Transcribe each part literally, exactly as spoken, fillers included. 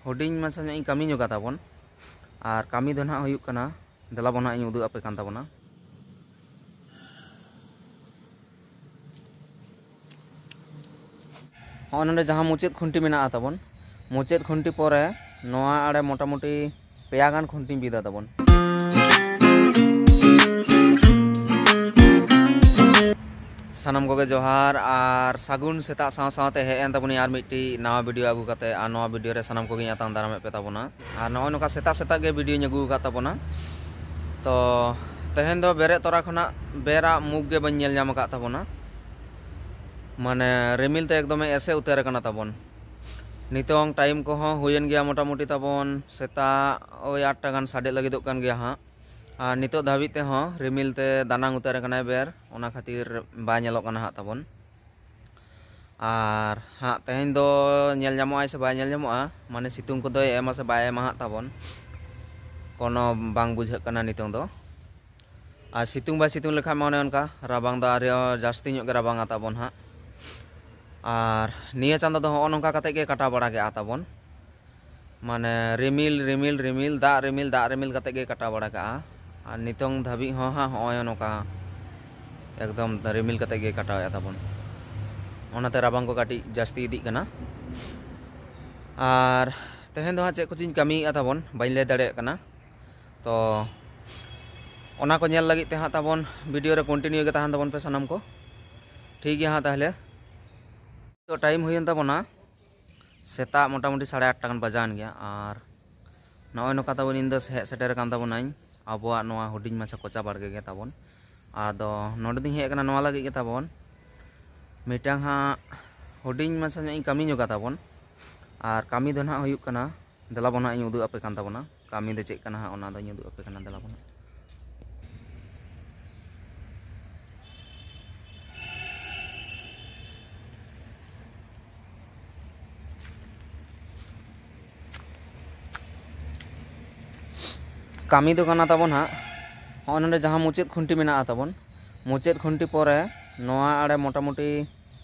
ᱦᱩᱰᱤᱧ ᱢᱟᱪᱷᱟ ᱧᱚᱜ ᱤᱧ ᱠᱟᱹᱢᱤ ᱧᱚᱜᱟ ᱛᱟᱵᱚᱱ᱾ ᱟᱨ ᱠᱟᱹᱢᱤ ᱫᱚ ᱱᱟᱦᱟᱜ ᱦᱩᱭᱩᱜ ᱠᱟᱱᱟ, ᱫᱮᱞᱟ ᱵᱚᱱ ᱦᱟᱸᱜ ᱤᱧ ᱩᱫᱩᱜ ᱟᱯᱮ ᱠᱟᱱ ᱛᱟᱵᱚᱱᱟ᱾ ᱦᱚᱸᱜᱼᱚᱭ ᱱᱚᱰᱮ ᱡᱟᱦᱟᱸ ᱢᱩᱪᱟᱹᱫ ᱠᱷᱩᱱᱴᱤ ᱢᱮᱱᱟᱜᱼᱟ ᱛᱟᱵᱚᱱ, ᱢᱩᱪᱟᱹᱫ ᱠᱷᱩᱱᱴᱤ ᱯᱚᱨᱮ ᱱᱚᱣᱟ ᱟᱲᱮ ᱢᱚᱴᱟᱢᱩᱴᱤ ᱯᱮᱭᱟ ᱜᱟᱱ ᱠᱷᱩᱱᱴᱤᱧ ᱵᱤᱫᱟ ᱛᱟᱵᱚᱱ᱾ ᱥᱟᱱᱟᱢ ᱠᱚᱜᱮ ᱡᱚᱦᱟᱨ ᱟᱨ ᱥᱟᱹᱜᱩᱱ ᱥᱮᱛᱟᱜ ᱥᱟᱶ ᱥᱟᱶᱛᱮ ᱦᱮᱡ ᱮᱱ ᱛᱟᱵᱚᱱᱤᱧ ᱟᱨ ᱢᱤᱫᱴᱤᱡ ᱱᱟᱣᱟ ᱵᱷᱤᱰᱤᱭᱳ ᱟᱹᱜᱩ ᱠᱟᱛᱮ᱾ ᱟᱨ ᱱᱚᱣᱟ ᱵᱷᱤᱰᱤᱭᱳ ᱨᱮ ᱥᱟᱱᱟᱢ ᱠᱚᱜᱮᱧ ᱟᱛᱟᱝ ᱫᱟᱨᱟᱢᱮᱫ ᱯᱮ ᱛᱟᱵᱚᱱᱟ᱾ ᱟᱨ ᱱᱚᱜᱼᱚᱭ ᱱᱚᱝᱠᱟ ᱥᱮᱛᱟᱜ ᱥᱮᱛᱟᱜ ᱜᱮ ᱵᱷᱤᱰᱤᱭᱳᱧ ᱟᱹᱜᱩ ᱟᱠᱟᱫ ᱛᱟᱵᱚᱱᱟ᱾ ᱛᱚ ᱛᱮᱦᱮᱧ ᱫᱚ ᱵᱮᱨᱮᱫ ᱛᱚᱨᱟ ᱠᱷᱚᱱᱟᱜ ᱵᱮᱨᱟᱜ ᱢᱩᱠ ᱜᱮ ᱵᱟᱹᱧ ᱧᱮᱞ ᱧᱟᱢ ᱟᱠᱟᱫ ᱛᱟᱵᱚᱱᱟ᱾ ᱢᱟᱱᱮ ᱨᱤᱢᱤᱞ ᱛᱮ ᱮᱠᱫᱚᱢᱮ ᱮᱥᱮᱫ ᱩᱛᱟᱹᱨ ᱟᱠᱟᱱᱟ ᱛᱟᱵᱚᱱ᱾ ᱱᱤᱛᱚᱝ ᱴᱟᱭᱤᱢ ᱠᱚᱦᱚᱸ ᱦᱩᱭᱮᱱ ᱜᱮᱭᱟ ᱢᱚᱴᱟᱢᱩᱴᱤ ᱛᱟᱵᱚᱱ ᱥᱮᱛᱟᱜ ᱳᱭ ᱟᱴ ᱴᱟ ᱜᱟᱱ ᱥᱟᱰᱮ ᱞᱟᱹᱜᱤᱫᱚᱜ ᱠᱟᱱ ᱜᱮᱭᱟ ᱦᱟᱸᱜ᱾ ᱟᱨ ᱱᱤᱛᱚᱜ ᱫᱷᱟᱹᱵᱤᱡ ᱛᱮᱦᱚᱸ ᱨᱤᱢᱤᱞ ᱛᱮ ᱫᱟᱱᱟᱝ ᱩᱛᱟᱹᱨ ᱟᱠᱟᱱᱟᱭ ᱵᱮᱨ, ᱚᱱᱟ ᱠᱷᱟᱹᱛᱤᱨ ᱵᱟᱭ ᱧᱮᱞᱚᱜ ᱠᱟᱱᱟ ᱦᱟᱸᱜ ᱛᱟᱵᱚᱱ᱾ ᱟᱨ ᱦᱟᱸᱜ ᱛᱮᱦᱮᱧ ᱫᱚ ᱧᱮᱞ ᱧᱟᱢᱚᱜᱼᱟᱭ ᱥᱮ ᱵᱟᱭ ᱧᱮᱞ ᱧᱟᱢᱚᱜᱼᱟ, ᱢᱟᱱᱮ ᱥᱤᱛᱩᱝ ᱠᱚᱫᱚᱭ ᱮᱢᱟ ᱥᱮ ᱵᱟᱭ ᱮᱢᱟ ᱦᱟᱸᱜ ᱛᱟᱵᱚᱱ, ᱠᱳᱱᱳ ᱵᱟᱝ ᱵᱩᱡᱷᱟᱹᱜ ᱠᱟᱱᱟ ᱱᱤᱛᱚᱝ ᱫᱚ᱾ ᱟᱨ ᱥᱤᱛᱩᱝ ᱵᱟᱭ ᱥᱤᱛᱩᱝ ᱞᱮᱠᱷᱟᱱ ᱢᱟ ᱚᱱᱮ ᱚᱱᱠᱟ ᱨᱟᱵᱟᱝ ᱫᱚ ᱟᱨᱦᱚᱸ ᱡᱟᱹᱥᱛᱤ ᱧᱚᱜ ᱜᱮ ᱨᱟᱵᱟᱝᱟ ᱛᱟᱵᱚᱱ ᱦᱟᱸᱜ᱾ ᱟᱨ ᱱᱤᱭᱟᱹ ᱪᱟᱸᱫᱚ ᱫᱚ ᱦᱚᱸᱜᱼᱚ ᱱᱚᱝᱠᱟ ᱠᱟᱛᱮ ᱜᱮ ᱠᱟᱴᱟᱣ ᱵᱟᱲᱟ ᱠᱮᱜᱼᱟ ᱛᱟᱵᱚᱱ᱾ ᱢᱟᱱᱮ ᱨᱤᱢᱤᱞ ᱨᱤᱢᱤᱞ ᱨᱤᱢᱤᱞ, ᱫᱟᱜ ᱨᱤᱢᱤᱞ ᱫᱟᱜ ᱨᱤᱢᱤᱞ ᱠᱟᱛᱮ ᱜᱮ ᱠᱟᱴᱟᱣ ᱵᱟᱲᱟ ᱠᱟᱜᱼᱟ᱾ ᱟᱨ ᱱᱤᱛᱚᱝ ᱫᱷᱟᱹᱵᱤᱡ ᱦᱚᱸ ᱦᱟᱸᱜ ᱦᱚᱸᱜᱼᱚᱭ ᱱᱚᱝᱠᱟ ᱮᱠᱫᱚᱢ ᱨᱤᱢᱤᱞ ᱠᱟᱛᱮ ᱜᱮ ᱠᱟᱴᱟᱣᱮᱜᱼᱟ ᱛᱟᱵᱚᱱ᱾ ᱚᱱᱟᱛᱮ ᱨᱟᱵᱟᱝ ᱠᱚ ᱠᱟᱹᱴᱤᱡ ᱡᱟᱹᱥᱛᱤ ᱤᱫᱤᱜ ᱠᱟᱱᱟ᱾ ᱟᱨ ᱛᱮᱦᱮᱧ ᱫᱚ ᱦᱟᱸᱜ ᱪᱮᱫ ᱠᱚᱪᱚᱧ ᱠᱟᱹᱢᱤᱭᱮᱫᱼᱟ ᱛᱟᱵᱚᱱ, ᱵᱟᱹᱧ ᱞᱟᱹᱭ ᱫᱟᱲᱮᱭᱟᱜ ᱠᱟᱱᱟ᱾ ᱛᱚ ᱚᱱᱟ ᱠᱚ ᱧᱮᱞ ᱞᱟᱹᱜᱤᱫ ᱛᱮ ᱦᱟᱸᱜ ᱛᱟᱵᱚᱱ ᱵᱷᱤᱰᱤᱭᱳ ᱨᱮ ᱠᱚᱱᱴᱤᱱᱤᱭᱩ ᱜᱮ ᱛᱟᱦᱮᱱ ᱛᱟᱵᱚᱱ ᱯᱮ ᱥᱟᱱᱟᱢ ᱠᱚ᱾ ᱴᱷᱤᱠ ᱜᱮᱭᱟ ᱦᱟᱸᱜ ᱛᱟᱦᱚᱞᱮ᱾ ᱛᱚ ᱴᱟᱭᱤᱢ ᱦᱩᱭᱮᱱ ᱛᱟᱵᱚᱱᱟ ᱥᱮᱛᱟᱜ ᱢᱚᱴᱟᱢᱩᱴᱤ ᱥᱟᱲᱮ ᱟᱴ ᱴᱟ ᱜᱟᱱ ᱵᱟᱡᱟᱣᱮᱱ ᱜᱮᱭᱟ᱾ ᱟᱨ ᱱᱚᱜᱼᱚᱭ ᱱᱚᱝᱠᱟ ᱛᱟᱵᱚᱱ ᱤᱧ ᱫᱚ ᱦᱮᱡ ᱥᱮᱴᱮᱨ ᱟᱠᱟᱱ ᱛᱟᱵᱚᱱᱟᱹᱧ ᱟᱵᱚᱣᱟᱜ ᱱᱚᱣᱟ ᱦᱩᱰᱤᱧ ᱢᱟᱪᱷᱟ ᱠᱚᱪᱟ ᱵᱟᱲᱜᱮ ᱜᱮ ᱛᱟᱵᱚᱱ᱾ ᱟᱫᱚ ᱱᱚᱰᱮ ᱫᱚᱧ ᱦᱮᱡ ᱟᱠᱟᱱᱟ ᱱᱚᱣᱟ ᱞᱟᱹᱜᱤᱫ ᱜᱮ ᱛᱟᱵᱚᱱ, ᱢᱤᱫᱴᱟᱝ ᱦᱟᱸᱜ ᱦᱩᱰᱤᱧ ᱢᱟᱪᱷᱟ ᱧᱚᱜ ᱤᱧ ᱠᱟᱹᱢᱤ ᱧᱚᱜᱟ ᱛᱟᱵᱚᱱ᱾ ᱟᱨ ᱠᱟᱹᱢᱤ ᱫᱚ ᱱᱟᱦᱟᱜ ᱦᱩᱭᱩᱜ ᱠᱟᱱᱟ, ᱫᱮᱞᱟ ᱵᱚᱱ ᱦᱟᱸᱜ ᱤᱧ ᱩᱫᱩᱜ ᱟᱯᱮ ᱠᱟᱱ ᱛᱟᱵᱚᱱᱟ᱾ ᱠᱟᱹᱢᱤ ᱫᱚ ᱪᱮᱫ ᱠᱟᱱᱟ ᱦᱟᱸᱜ, ᱚᱱᱟ ᱫᱚᱧ ᱩᱫᱩᱜ ᱟᱯᱮ ᱠᱟᱱᱟ, ᱫᱮᱞᱟ ᱵᱚᱱ ᱦᱟᱸᱜ᱾ ᱠᱟᱹᱢᱤ ᱫᱚ ᱠᱟᱱᱟ ᱛᱟᱵᱚᱱ ᱦᱟᱸᱜ, ᱦᱚᱸᱜᱼᱚᱭ ᱱᱚᱰᱮ ᱡᱟᱦᱟᱸ ᱢᱩᱪᱟᱹᱫ ᱠᱷᱩᱱᱴᱤ ᱢᱮᱱᱟᱜᱼᱟ ᱛᱟᱵᱚᱱ, ᱢᱩᱪᱟᱹᱫ ᱠᱷᱩᱱᱴᱤ ᱯᱚᱨᱮ ᱱᱚᱣᱟ ᱟᱲᱮ ᱢᱚᱴᱟᱢᱩᱴᱤ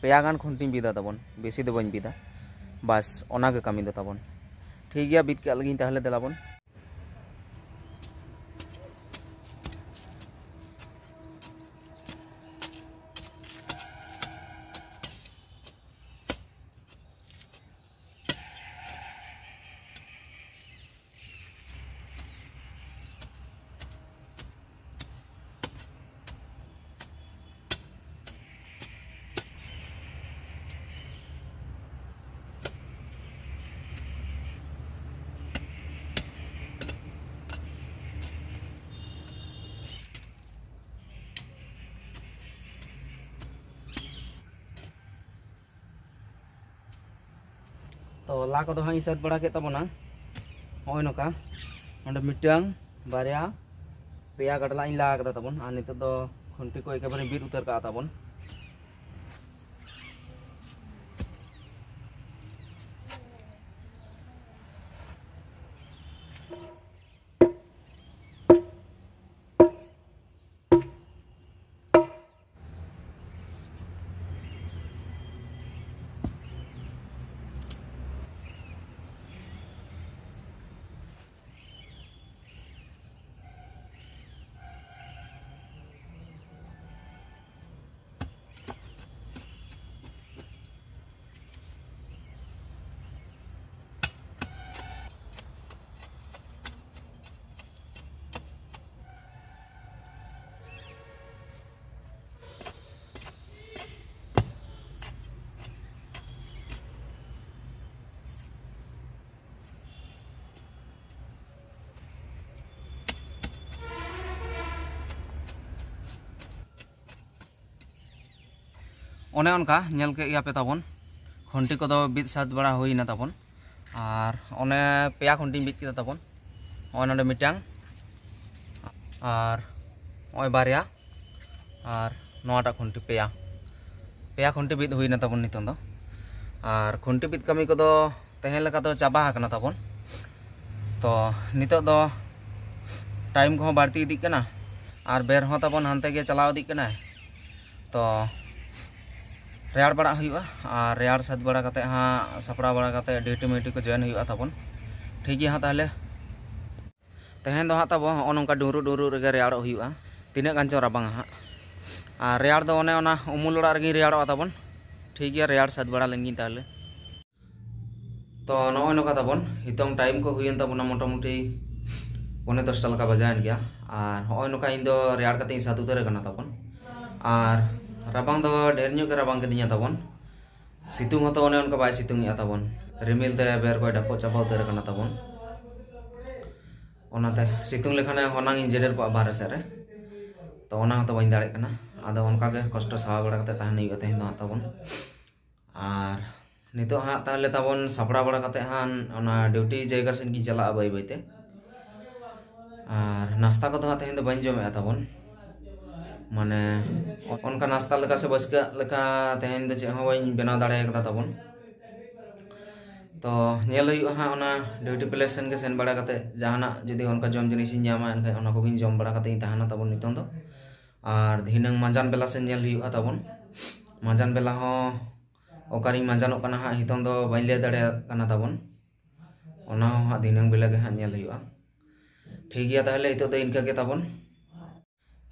ᱯᱮᱭᱟ ᱜᱟᱱ ᱠᱷᱩᱱᱴᱤᱧ ᱵᱤᱫᱟ ᱛᱟᱵᱚᱱ, ᱵᱮᱥᱤ ᱫᱚ ᱵᱟᱹᱧ ᱵᱤᱫᱟ᱾ ᱵᱟᱥ, ᱚᱱᱟᱜᱮ ᱠᱟᱹᱢᱤ ᱫᱚ ᱛᱟᱵᱚᱱ᱾ ᱴᱷᱤᱠ ᱜᱮᱭᱟ, ᱵᱤᱫ ᱠᱟᱜ ᱞᱟᱹᱜᱤᱧ ᱛᱟᱦᱚᱞᱮ, ᱫᱮᱞᱟ ᱵᱚᱱ᱾ ᱛᱚ ᱞᱟ ᱠᱚᱫᱚ ᱦᱟᱸᱜ ᱤᱧ ᱥᱟᱹᱛ ᱵᱟᱲᱟ ᱠᱮᱫ ᱛᱟᱵᱚᱱᱟ᱾ ᱱᱚᱜᱼᱚᱭ ᱱᱚᱝᱠᱟ, ᱱᱚᱸᱰᱮ ᱢᱤᱫᱴᱟᱝ, ᱵᱟᱨᱭᱟ, ᱯᱮᱭᱟ ᱜᱟᱰᱞᱟᱜ ᱤᱧ ᱞᱟ ᱠᱟᱫᱟ ᱛᱟᱵᱚᱱ᱾ ᱟᱨ ᱱᱤᱛᱚᱜ ᱫᱚ ᱠᱷᱩᱱᱴᱤ ᱠᱚ ᱮᱠᱮᱵᱟᱨᱮᱧ ᱵᱤᱫ ᱩᱛᱟᱹᱨ ᱠᱟᱜᱼᱟ ᱛᱟᱵᱚᱱ᱾ ᱚᱱᱮ ᱚᱱᱠᱟ ᱧᱮᱞ ᱠᱮᱫ ᱜᱮᱭᱟ ᱯᱮ ᱛᱟᱵᱚᱱ, ᱠᱷᱩᱱᱴᱤ ᱠᱚᱫᱚ ᱵᱤᱫ ᱥᱟᱹᱛ ᱵᱟᱲᱟ ᱦᱩᱭᱱᱟ ᱛᱟᱵᱚᱱ᱾ ᱟᱨ ᱚᱱᱮ ᱯᱮᱭᱟ ᱠᱷᱩᱱᱴᱤᱧ ᱵᱤᱫ ᱠᱮᱫᱟ ᱛᱟᱵᱚᱱ, ᱱᱚᱜᱼᱚᱭ ᱱᱚᱰᱮ ᱢᱤᱫᱴᱟᱝ, ᱟᱨ ᱱᱚᱜᱼᱚᱭ ᱵᱟᱨᱭᱟ, ᱟᱨ ᱱᱚᱣᱟᱴᱟᱜ ᱠᱷᱩᱱᱴᱤ ᱯᱮᱭᱟ, ᱯᱮᱭᱟ ᱠᱷᱩᱱᱴᱤ ᱵᱤᱫ ᱦᱩᱭᱱᱟ ᱛᱟᱵᱚᱱ ᱱᱤᱛᱚᱝ ᱫᱚ᱾ ᱟᱨ ᱠᱷᱩᱱᱴᱤ ᱵᱤᱫ ᱠᱟᱹᱢᱤ ᱠᱚᱫᱚ ᱛᱮᱦᱮᱧ ᱞᱮᱠᱟ ᱫᱚ ᱪᱟᱵᱟ ᱟᱠᱟᱱᱟ ᱛᱟᱵᱚᱱ᱾ ᱛᱚ ᱱᱤᱛᱚᱜ ᱫᱚ ᱴᱟᱭᱤᱢ ᱠᱚᱦᱚᱸ ᱵᱟᱹᱲᱛᱤ ᱤᱫᱤᱜ ᱠᱟᱱᱟ, ᱟᱨ ᱵᱮᱨ ᱦᱚᱸ ᱛᱟᱵᱚᱱ ᱦᱟᱱᱛᱮ ᱜᱮ ᱪᱟᱞᱟᱣ ᱤᱫᱤᱜ ᱠᱟᱱᱟᱭ᱾ ᱛᱚ ᱨᱮᱭᱟᱲ ᱵᱟᱲᱟᱜ ᱦᱩᱭᱩᱜᱼᱟ, ᱟᱨ ᱨᱮᱭᱟᱲ ᱥᱟᱹᱛ ᱵᱟᱲᱟ ᱠᱟᱛᱮ ᱦᱟᱸᱜ ᱥᱟᱯᱲᱟᱣ ᱵᱟᱲᱟ ᱠᱟᱛᱮ ᱰᱤᱭᱩᱴᱤ ᱢᱤᱭᱩᱴᱤ ᱠᱚ ᱡᱚᱭᱮᱱ ᱦᱩᱭᱩᱜᱼᱟ ᱛᱟᱵᱚᱱ᱾ ᱴᱷᱤᱠ ᱜᱮᱭᱟ ᱦᱟᱸᱜ ᱛᱟᱦᱚᱞᱮ, ᱛᱮᱦᱮᱧ ᱫᱚ ᱦᱟᱸᱜ ᱛᱟᱵᱚ ᱦᱚᱸᱜᱼᱚ ᱱᱚᱝᱠᱟ ᱰᱩᱸᱨᱩᱜ ᱰᱩᱸᱨᱩᱜ ᱨᱮᱜᱮ ᱨᱮᱭᱟᱲᱚᱜ ᱦᱩᱭᱩᱜᱼᱟ, ᱛᱤᱱᱟᱹᱜ ᱜᱟᱱ ᱪᱚᱝ ᱨᱟᱵᱟᱝᱟ ᱦᱟᱸᱜ᱾ ᱟᱨ ᱨᱮᱭᱟᱲ ᱫᱚ ᱚᱱᱮ ᱚᱱᱟ ᱩᱢᱩᱞ ᱚᱲᱟᱜ ᱨᱮᱜᱮᱧ ᱨᱮᱭᱟᱲᱚᱜᱼᱟ ᱛᱟᱵᱚᱱ᱾ ᱴᱷᱤᱠ ᱜᱮᱭᱟ, ᱨᱮᱭᱟᱲ ᱥᱟᱹᱛ ᱵᱟᱲᱟ ᱞᱮᱱᱜᱤᱧ ᱛᱟᱦᱚᱞᱮ᱾ ᱛᱚ ᱱᱚᱜᱼᱚᱭ ᱱᱚᱝᱠᱟ ᱛᱟᱵᱚᱱ ᱱᱤᱛᱚᱝ ᱴᱟᱭᱤᱢ ᱠᱚ ᱦᱩᱭᱮᱱ ᱛᱟᱵᱚᱱᱟ ᱢᱚᱴᱟᱢᱩᱴᱤ ᱯᱚᱱᱮ ᱫᱚᱥᱴᱟ ᱞᱮᱠᱟ ᱵᱟᱡᱟᱣᱮᱱ ᱜᱮᱭᱟ᱾ ᱟᱨ ᱦᱚᱸᱜᱼᱚᱭ ᱱᱚᱝᱠᱟ ᱤᱧ ᱫᱚ ᱨᱮᱭᱟᱲ ᱠᱟᱛᱮ ᱤᱧ ᱥᱟᱹᱛ ᱩᱛᱟᱹᱨ ᱟᱠᱟᱱᱟ ᱛᱟᱵᱚᱱ᱾ ᱟᱨ ᱨᱟᱵᱟᱝ ᱫᱚ ᱰᱷᱮᱨ ᱧᱚᱜ ᱜᱮ ᱨᱟᱵᱟᱝ ᱠᱤᱫᱤᱧᱟ ᱛᱟᱵᱚᱱ᱾ ᱥᱤᱛᱩᱝ ᱦᱚᱸᱛᱚ ᱚᱱᱮ ᱚᱱᱠᱟ ᱵᱟᱭ ᱥᱤᱛᱩᱝ ᱮᱜᱼᱟ ᱛᱟᱵᱚᱱ, ᱨᱤᱢᱤᱞ ᱛᱮ ᱵᱮᱨ ᱠᱚᱭ ᱰᱷᱟᱯᱚᱜ ᱪᱟᱵᱟ ᱩᱛᱟᱹᱨ ᱟᱠᱟᱱᱟ ᱛᱟᱵᱚᱱ᱾ ᱚᱱᱟᱛᱮ ᱥᱤᱛᱩᱝ ᱞᱮᱠᱷᱟᱱᱮ ᱦᱚᱱᱟᱝ ᱤᱧ ᱡᱮᱰᱮᱨ ᱠᱚᱜᱼᱟ ᱵᱟᱦᱨᱮ ᱥᱮᱫ ᱨᱮ, ᱛᱚ ᱚᱱᱟ ᱦᱚᱸᱛᱚ ᱵᱟᱹᱧ ᱫᱟᱲᱮᱭᱟᱜ ᱠᱟᱱᱟ᱾ ᱟᱫᱚ ᱚᱱᱠᱟᱜᱮ ᱠᱚᱥᱴᱚ ᱥᱟᱦᱟᱣ ᱵᱟᱲᱟ ᱠᱟᱛᱮ ᱛᱟᱦᱮᱱ ᱦᱩᱭᱩᱜᱼᱟ ᱛᱮᱦᱮᱧ ᱫᱚ ᱦᱟᱸᱜ ᱛᱟᱵᱚᱱ᱾ ᱟᱨ ᱱᱤᱛᱚᱜ ᱦᱟᱸᱜ ᱛᱟᱦᱚᱞᱮ ᱛᱟᱵᱚᱱ ᱥᱟᱯᱲᱟᱣ ᱵᱟᱲᱟ ᱠᱟᱛᱮ ᱦᱟᱸᱜ ᱚᱱᱟ ᱰᱤᱭᱩᱴᱤ ᱡᱟᱭᱜᱟ ᱥᱮᱫ ᱜᱤᱧ ᱪᱟᱞᱟᱜᱼᱟ ᱵᱟᱹᱭ ᱵᱟᱹᱭᱛᱮ᱾ ᱟᱨ ᱱᱟᱥᱛᱟ ᱠᱚᱫᱚ ᱦᱟᱸᱜ ᱛᱮᱦᱮᱧ ᱫᱚ ᱵᱟᱹᱧ ᱡᱚᱢᱮᱫᱼᱟ ᱛᱟᱵᱚᱱ, ᱢᱟᱱᱮ ᱚᱱᱠᱟ ᱱᱟᱥᱛᱟ ᱞᱮᱠᱟ ᱥᱮ ᱵᱟᱹᱥᱠᱟᱹᱜ ᱞᱮᱠᱟ ᱛᱮᱦᱮᱧ ᱫᱚ ᱪᱮᱫ ᱦᱚᱸ ᱵᱟᱹᱧ ᱵᱮᱱᱟᱣ ᱫᱟᱲᱮ ᱠᱟᱫᱟ ᱛᱟᱵᱚᱱ᱾ ᱛᱚ ᱧᱮᱞ ᱦᱩᱭᱩᱜᱼᱟ ᱦᱟᱸᱜ ᱚᱱᱟ ᱰᱤᱭᱩᱴᱤ ᱯᱞᱮᱥ ᱥᱮᱱ ᱜᱮ ᱥᱮᱱ ᱵᱟᱲᱟ ᱠᱟᱛᱮ ᱡᱟᱦᱟᱱᱟᱜ ᱡᱩᱫᱤ ᱚᱱᱠᱟ ᱡᱚᱢ ᱡᱤᱱᱤᱥ ᱤᱧ ᱧᱟᱢᱟ, ᱮᱱᱠᱷᱟᱱ ᱚᱱᱟ ᱠᱚᱜᱮᱧ ᱡᱚᱢ ᱵᱟᱲᱟ ᱠᱟᱛᱮ ᱤᱧ ᱛᱟᱦᱮᱱᱟ ᱛᱟᱵᱚᱱ ᱱᱤᱛᱚᱝ ᱫᱚ᱾ ᱟᱨ ᱫᱷᱤᱱᱟᱹᱝ ᱢᱟᱸᱡᱟᱱ ᱵᱮᱞᱟ ᱥᱮᱱ ᱧᱮᱞ ᱦᱩᱭᱩᱜᱼᱟ ᱛᱟᱵᱚᱱ᱾ ᱢᱟᱸᱡᱟᱱ ᱵᱮᱞᱟ ᱦᱚᱸ ᱚᱠᱟᱨᱤᱧ ᱢᱟᱸᱡᱟᱱᱚᱜ ᱠᱟᱱᱟ ᱦᱟᱸᱜ, ᱱᱤᱛᱚᱝ ᱫᱚ ᱵᱟᱹᱧ ᱞᱟᱹᱭ ᱫᱟᱲᱮᱭᱟᱜ ᱠᱟᱱᱟ ᱛᱟᱵᱚᱱ᱾ ᱚᱱᱟ ᱦᱚᱸ ᱦᱟᱸᱜ ᱫᱷᱤᱱᱟᱹᱝ ᱵᱮᱞᱟ ᱜᱮ ᱦᱟᱸᱜ ᱧᱮᱞ ᱦᱩᱭᱩᱜᱼᱟ᱾ ᱴᱷᱤᱠ ᱜᱮᱭᱟ, ᱛᱟᱦᱚᱞᱮ ᱱᱤᱛᱚᱜ ᱫᱚ ᱤᱱᱠᱟᱹ ᱜᱮ ᱛᱟᱵᱚᱱ᱾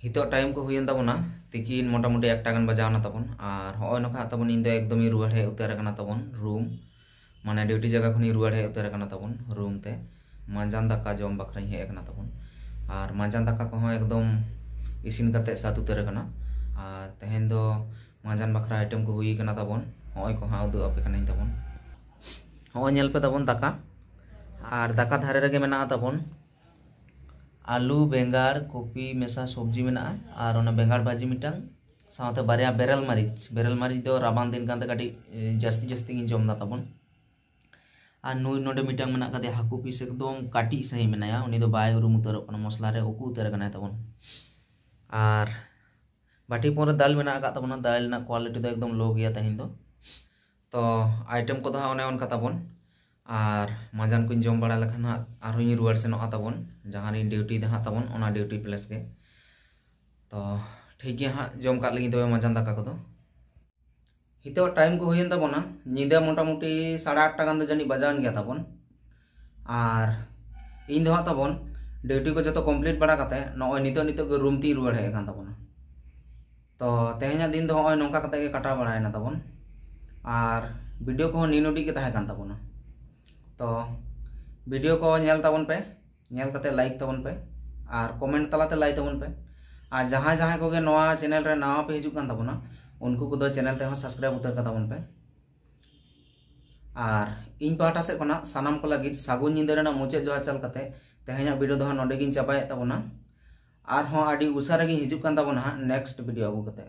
ᱱᱤᱛᱚᱜ ᱴᱟᱭᱤᱢ ᱠᱚ ᱦᱩᱭᱮᱱ ᱛᱟᱵᱚᱱᱟ, ᱛᱤᱠᱤᱱ ᱢᱚᱴᱟᱢᱩᱴᱤ ᱮᱠᱴᱟ ᱜᱟᱱ ᱵᱟᱡᱟᱣ ᱮᱱᱟ ᱛᱟᱵᱚᱱ᱾ ᱟᱨ ᱦᱚᱸᱜᱼᱚᱭ ᱱᱚᱝᱠᱟ ᱦᱟᱸᱜ ᱛᱟᱵᱚᱱ ᱤᱧ ᱫᱚ ᱮᱠᱫᱚᱢᱤᱧ ᱨᱩᱣᱟᱹᱲ ᱦᱮᱡ ᱩᱛᱟᱹᱨ ᱟᱠᱟᱱᱟ ᱛᱟᱵᱚᱱ ᱨᱩᱢ, ᱢᱟᱱᱮ ᱰᱤᱭᱩᱴᱤ ᱡᱟᱭᱜᱟ ᱠᱷᱚᱱᱤᱧ ᱨᱩᱣᱟᱹᱲ ᱦᱮᱡ ᱩᱛᱟᱹᱨ ᱟᱠᱟᱱᱟ ᱛᱟᱵᱚᱱ ᱨᱩᱢ ᱛᱮ᱾ ᱢᱟᱸᱡᱟᱱ ᱫᱟᱠᱟ ᱡᱚᱢ ᱵᱟᱠᱷᱨᱟᱧ ᱦᱮᱡ ᱟᱠᱟᱱᱟ ᱛᱟᱵᱚᱱ᱾ ᱟᱨ ᱢᱟᱸᱡᱟᱱ ᱫᱟᱠᱟ ᱠᱚᱦᱚᱸ ᱮᱠᱫᱚᱢ ᱤᱥᱤᱱ ᱠᱟᱛᱮ ᱥᱟᱹᱛ ᱩᱛᱟᱹᱨ ᱟᱠᱟᱱᱟ᱾ ᱟᱨ ᱛᱮᱦᱮᱧ ᱫᱚ ᱢᱟᱸᱡᱟᱱ ᱵᱟᱠᱷᱨᱟ ᱟᱭᱴᱮᱢ ᱠᱚ ᱦᱩᱭ ᱟᱠᱟᱱᱟ ᱛᱟᱵᱚᱱ᱾ ᱦᱚᱸᱜᱼᱚᱭ ᱠᱚ ᱦᱟᱸᱜ ᱩᱫᱩᱜ ᱟᱯᱮ ᱠᱟᱹᱱᱟᱹᱧ ᱛᱟᱵᱚᱱ᱾ ᱦᱚᱸᱜᱼᱚᱭ ᱧᱮᱞ ᱯᱮ ᱛᱟᱵᱚᱱ ᱫᱟᱠᱟ, ᱟᱨ ᱫᱟᱠᱟ ᱫᱷᱟᱨᱮ ᱨᱮᱜᱮ ᱢᱮᱱᱟᱜᱼᱟ ᱛᱟᱵᱚᱱ ᱟᱹᱞᱩ, ᱵᱮᱸᱜᱟᱲ, ᱠᱚᱯᱤ ᱢᱮᱥᱟ ᱥᱚᱵᱽᱡᱤ ᱢᱮᱱᱟᱜᱼᱟ, ᱟᱨ ᱚᱱᱟ ᱵᱮᱸᱜᱟᱲ ᱵᱷᱟᱹᱡᱤ ᱢᱤᱫᱴᱟᱝ, ᱥᱟᱶᱛᱮ ᱵᱟᱨᱭᱟ ᱵᱮᱨᱮᱞ ᱢᱟᱹᱨᱤᱪ᱾ ᱵᱮᱨᱮᱞ ᱢᱟᱹᱨᱤᱪ ᱫᱚ ᱨᱟᱵᱟᱝ ᱫᱤᱱ ᱠᱟᱱᱛᱮ ᱠᱟᱹᱴᱤᱡ ᱮ, ᱡᱟᱹᱥᱛᱤ ᱡᱟᱹᱥᱛᱤ ᱜᱤᱧ ᱡᱚᱢ ᱮᱫᱟ ᱛᱟᱵᱚᱱ᱾ ᱟᱨ ᱱᱩᱭ ᱱᱚᱰᱮ ᱢᱤᱫᱴᱟᱝ ᱢᱮᱱᱟᱜ ᱠᱟᱫᱮᱭᱟ ᱦᱟᱹᱠᱩ ᱯᱤᱥ, ᱮᱠᱫᱚᱢ ᱠᱟᱹᱴᱤᱡ ᱥᱟᱺᱦᱤᱡ ᱢᱮᱱᱟᱭᱟ, ᱩᱱᱤ ᱫᱚ ᱵᱟᱭ ᱩᱨᱩᱢ ᱩᱛᱟᱹᱨᱚᱜ ᱠᱟᱱᱟ, ᱢᱚᱥᱞᱟ ᱨᱮ ᱩᱠᱩ ᱩᱛᱟᱹᱨ ᱟᱠᱟᱱᱟᱭ ᱛᱟᱵᱚᱱ᱾ ᱟᱨ ᱵᱟᱹᱴᱤ ᱦᱚᱯᱚᱱ ᱨᱮ ᱫᱟᱞ ᱢᱮᱱᱟᱜ ᱟᱠᱟᱫ ᱛᱟᱵᱚᱱᱟ, ᱫᱟᱞ ᱨᱮᱱᱟᱜ ᱠᱳᱣᱟᱞᱤᱴᱤ ᱫᱚ ᱮᱠᱫᱚᱢ ᱞᱳ ᱜᱮᱭᱟ ᱛᱮᱦᱮᱧ ᱫᱚ᱾ ᱛᱚ ᱟᱭᱴᱮᱢ ᱠᱚᱫᱚ ᱦᱟᱸᱜ ᱚᱱᱮ ᱚᱱᱠᱟ ᱛᱟᱵᱚᱱ, ᱟᱨ ᱢᱟᱸᱡᱟᱱ ᱠᱚᱧ ᱡᱚᱢ ᱵᱟᱲᱟ ᱞᱮᱠᱷᱟᱱ ᱦᱟᱸᱜ ᱟᱨᱦᱚᱸᱧ ᱨᱩᱣᱟᱹᱲ ᱥᱮᱱᱚᱜᱼᱟ ᱛᱟᱵᱚᱱ, ᱡᱟᱦᱟᱸ ᱨᱤᱧ ᱰᱤᱭᱩᱴᱤ ᱫᱟ ᱦᱟᱸᱜ ᱛᱟᱵᱚᱱ, ᱚᱱᱟ ᱰᱤᱭᱩᱴᱤ ᱯᱞᱮᱥ ᱜᱮ᱾ ᱛᱚ ᱴᱷᱤᱠ ᱜᱮᱭᱟ ᱦᱟᱸᱜ, ᱡᱚᱢ ᱠᱟᱜ ᱞᱟᱹᱜᱤᱫ ᱛᱚᱵᱮ ᱢᱟᱸᱡᱟᱱ ᱫᱟᱠᱟ ᱠᱚᱫᱚ᱾ ᱱᱤᱛᱚᱜ ᱴᱟᱭᱤᱢ ᱠᱚ ᱦᱩᱭᱮᱱ ᱛᱟᱵᱚᱱᱟ, ᱧᱤᱫᱟᱹ ᱢᱚᱴᱟᱢᱩᱴᱤ ᱥᱟᱲᱮ ᱟᱴᱴᱟ ᱜᱟᱱ ᱫᱚ ᱡᱟᱹᱱᱤᱡ ᱵᱟᱡᱟᱣᱮᱱ ᱜᱮᱭᱟ ᱛᱟᱵᱚᱱ᱾ ᱟᱨ ᱤᱧ ᱫᱚ ᱦᱟᱸᱜ ᱛᱟᱵᱚᱱ ᱰᱤᱭᱩᱴᱤ ᱠᱚ ᱡᱚᱛᱚ ᱠᱚᱢᱯᱞᱤᱴ ᱵᱟᱲᱟ ᱠᱟᱛᱮ ᱱᱚᱜᱼᱚᱭ ᱱᱤᱛᱚᱜ ᱱᱤᱛᱚᱜ ᱜᱮ ᱨᱩᱢ ᱛᱤᱧ ᱨᱩᱣᱟᱹᱲ ᱦᱮᱡ ᱟᱠᱟᱱ ᱛᱟᱵᱚᱱᱟ᱾ ᱛᱚ ᱛᱮᱦᱮᱧᱟᱜ ᱫᱤᱱ ᱫᱚ ᱦᱚᱸᱜᱼᱚᱭ ᱱᱚᱝᱠᱟ ᱠᱟᱛᱮ ᱜᱮ ᱠᱟᱴᱟᱣ ᱵᱟᱲᱟᱭᱮᱱᱟ ᱛᱟᱵᱚᱱ᱾ ᱟᱨ ᱵᱷᱤᱰᱤᱭᱳ ᱠᱚᱦᱚᱸ ᱱᱤᱱᱩᱰᱤ ᱜᱮ ᱛᱟᱦᱮᱸ ᱠᱟᱱ ᱛᱟᱵᱚᱱᱟ᱾ ᱛᱚ ᱵᱷᱤᱰᱤᱭᱳ ᱠᱚ ᱧᱮᱞ ᱛᱟᱵᱚᱱ ᱯᱮ, ᱧᱮᱞ ᱠᱟᱛᱮ ᱞᱟᱭᱤᱠ ᱛᱟᱵᱚᱱ ᱯᱮ, ᱟᱨ ᱠᱚᱢᱮᱱᱴ ᱛᱟᱞᱟᱛᱮ ᱞᱟᱹᱭ ᱛᱟᱵᱚᱱ ᱯᱮ᱾ ᱟᱨ ᱡᱟᱦᱟᱸᱭ ᱡᱟᱦᱟᱸᱭ ᱠᱚᱜᱮ ᱱᱚᱣᱟ ᱪᱮᱱᱮᱞ ᱨᱮ ᱱᱟᱣᱟ ᱯᱮ ᱦᱤᱡᱩᱜ ᱠᱟᱱ ᱛᱟᱵᱚᱱᱟ, ᱩᱱᱠᱩ ᱠᱚᱫᱚ ᱪᱮᱱᱮᱞ ᱛᱮᱦᱚᱸ ᱥᱟᱵᱥᱠᱨᱟᱭᱤᱵ ᱩᱛᱟᱹᱨ ᱠᱟᱛᱟᱵᱚᱱ ᱯᱮ᱾ ᱟᱨ ᱤᱧ ᱯᱟᱦᱴᱟ ᱥᱮᱫ ᱠᱷᱚᱱᱟᱜ ᱥᱟᱱᱟᱢ ᱠᱚ ᱞᱟᱹᱜᱤᱫ ᱥᱟᱹᱜᱩᱱ ᱧᱤᱫᱟᱹ ᱨᱮᱱᱟᱜ ᱢᱩᱪᱟᱹᱫ ᱡᱚᱦᱟᱨ ᱪᱟᱞ ᱠᱟᱛᱮ ᱛᱮᱦᱮᱧᱟᱜ ᱵᱷᱤᱰᱤᱭᱳ ᱫᱚ ᱦᱟᱸᱜ ᱱᱚᱰᱮ ᱜᱤᱧ ᱪᱟᱵᱟᱭᱮᱫ ᱛᱟᱵᱚᱱᱟ᱾ ᱟᱨᱦᱚᱸ ᱟᱹᱰᱤ ᱩᱥᱟᱹᱨᱟ ᱜᱤᱧ ᱦᱤᱡᱩᱜ ᱠᱟᱱ ᱛᱟᱵᱚᱱᱟ ᱦᱟᱸᱜ ᱱᱮᱠᱥᱴ ᱵᱷᱤᱰᱤᱭᱳ ᱟᱹᱜᱩ ᱠᱟᱛᱮ᱾